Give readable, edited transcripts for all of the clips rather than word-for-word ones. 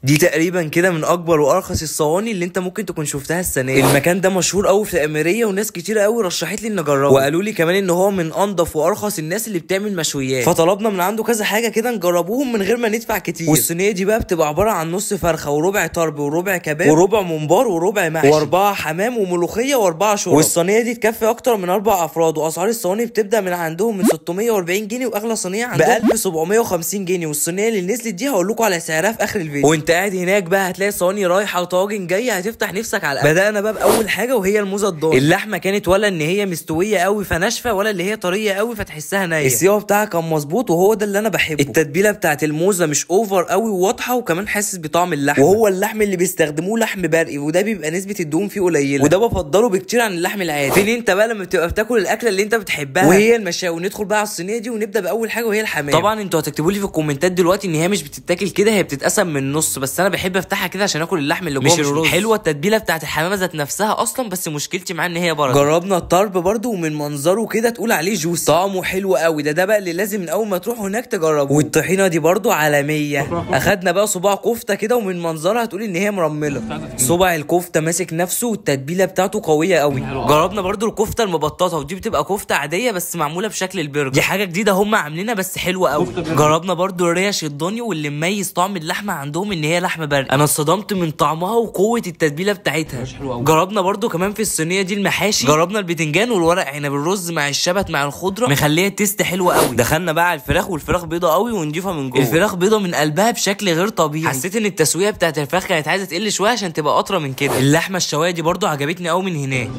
دي تقريبا كده من اكبر وارخص الصواني اللي انت ممكن تكون شفتها السنة دي. المكان ده مشهور قوي في الاميريه، وناس كتير قوي رشحت لي ان اجربه، وقالوا لي كمان ان هو من انضف وارخص الناس اللي بتعمل مشويات. فطلبنا من عنده كذا حاجة كده نجربوهم من غير ما ندفع كتير. والصينيه دي بقى بتبقى عبارة عن نص فرخة وربع طرب وربع كباب وربع ممبار وربع محشي واربعة حمام وملوخيه واربعة شوربة. والصينيه دي تكفي اكتر من 4 افراد، واسعار الصواني بتبدا من عندهم من 640 جنيه، واغلى صينية عندهم ب 1750 جنيه. والصينيه اللي نزلت دي هقول لكم على سعرها في اخر الفيديو. وانت قاعد هناك بقى هتلاقي صواني رايحة وطواجن جاية، هتفتح نفسك على الاكل. بدانا بقى باول حاجة وهي الموزه الضاني. اللحمة كانت ولا ان هي مستوية قوي فناشفه، ولا اللي هي طرية قوي فتحسها نيه. السوا بتاعها كان مظبوط وهو ده اللي انا بحبه. التتبيله بتاعت الموزه مش over قوي وواضحة، وكمان حاسس بطعم اللحم. وهو اللحم اللي بيستخدموه لحم برقي، وده بيبقى نسبه الدهون فيه قليله، وده بفضله بكتير عن اللحم العادي. فين انت بقى لما بتبقى بتاكل الاكلة اللي انت بتحبها وهي المشاوي. ندخل بقى على الصينية دي ونبدا باول حاجة وهي الحمام. طبعا انتوا هتكتبوا لي في الكومنتات دلوقتي ان هي مش بتتاكل كده، هي بتتقسم من النص، بس انا بحب افتحها كده عشان اكل اللحم اللي جوه مش الرز. حلوة التتبيله بتاعت الحمامة ذات نفسها اصلا، بس مشكلتي معاه ان هي برد. جربنا الطرب برده، ومن منظره كده تقول عليه juicy، طعمه حلو قوي. ده بقى اللي لازم من اول ما تروح هناك تجربه. والطحينه دي برده عالمية. اخدنا بقى صباع كفته كده، ومن منظرها تقول ان هي مرمله. صباع الكفتة ماسك نفسه والتتبيله بتاعته قوية قوي. جربنا برده الكفتة المبططه، ودي بتبقى كفته عادية بس معمولة بشكل البرجر. دي حاجة جديدة هم عاملينها بس حلوة قوي. جربنا برده الريش الضاني، واللي مميز طعم اللحمة عندهم ان هي لحمه برد. انا اتصدمت من طعمها وقوه التتبيله بتاعتها. جربنا برده كمان في الصينية دي المحاشي. جربنا البتنجان والورق عنب، الرز مع الشبت مع الخضرة، مخليه ال taste حلو قوي. دخلنا بقى على الفراخ، والفراخ بيضة قوي ونضيفه من جوه. الفراخ بيضة من قلبها بشكل غير طبيعي. حسيت ان التسوية بتاعت الفراخ كانت عايزه تقل شوية عشان تبقى اطرى من كده. اللحمة الشوايه دي برده عجبتني قوي من هناك.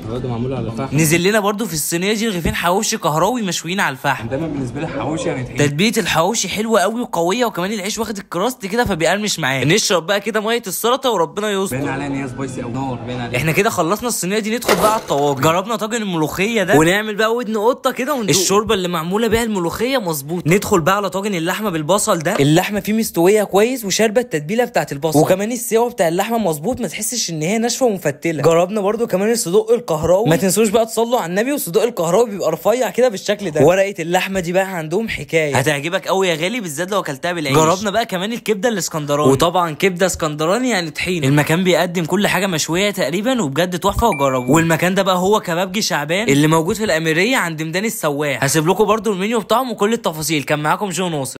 نزل لنا برده في الصينية دي رغيفين حواوشي كهراوي مشويين على الفحم. دايما بالنسبة لي الحواوشي يعني تتبيله الحواوشي حلوة قوي وقويه، وكمان العيش واخد ال crust كده فبيقرمش معاه. نشرب بقى كده مية السلطة وربنا يستر. باين عليها ان هي spicy او نار، باين عليها. احنا كده خلصنا الصينية دي، ندخل بقى على الطواجن. جربنا طاجن الملوخية ده، ونعمل بقى ودن قطة كده وندوق. الشوربة اللي معمولة بيها الملوخية مظبوط. ندخل بقى على طاجن اللحمة بالبصل ده. اللحمة فيه مستوية كويس وشاربه التتبيله بتاعت البصل، وكمان السوا بتاع اللحمة مظبوط، ما تحسش ان هي ناشفة ومفتله. جربنا برده كمان الصدوق الكهراوي. ما تنسوش بقى تصلوا على النبي. والصدوق الكهراوي بيبقى رفيع كده بالشكل ده. ورقة اللحمة دي بقى عندهم حكاية، هتعجبك قوي يا غالي، بالذات لو اكلتها بالعيش. جربنا بقى كمان الكبده الاسكندراني، وطبعا كبده اسكندراني يعني طحينه. المكان بيقدم كل حاجة مشوية تقريبا، وبجد تحفة وجربوه. والمكان ده بقى هو كبابجي شعبان اللي موجود في الاميريه عند ميدان السواح. هسيب لكم برده المنيو بتاعهم وكل التفاصيل. كان معاكم جو ناصر.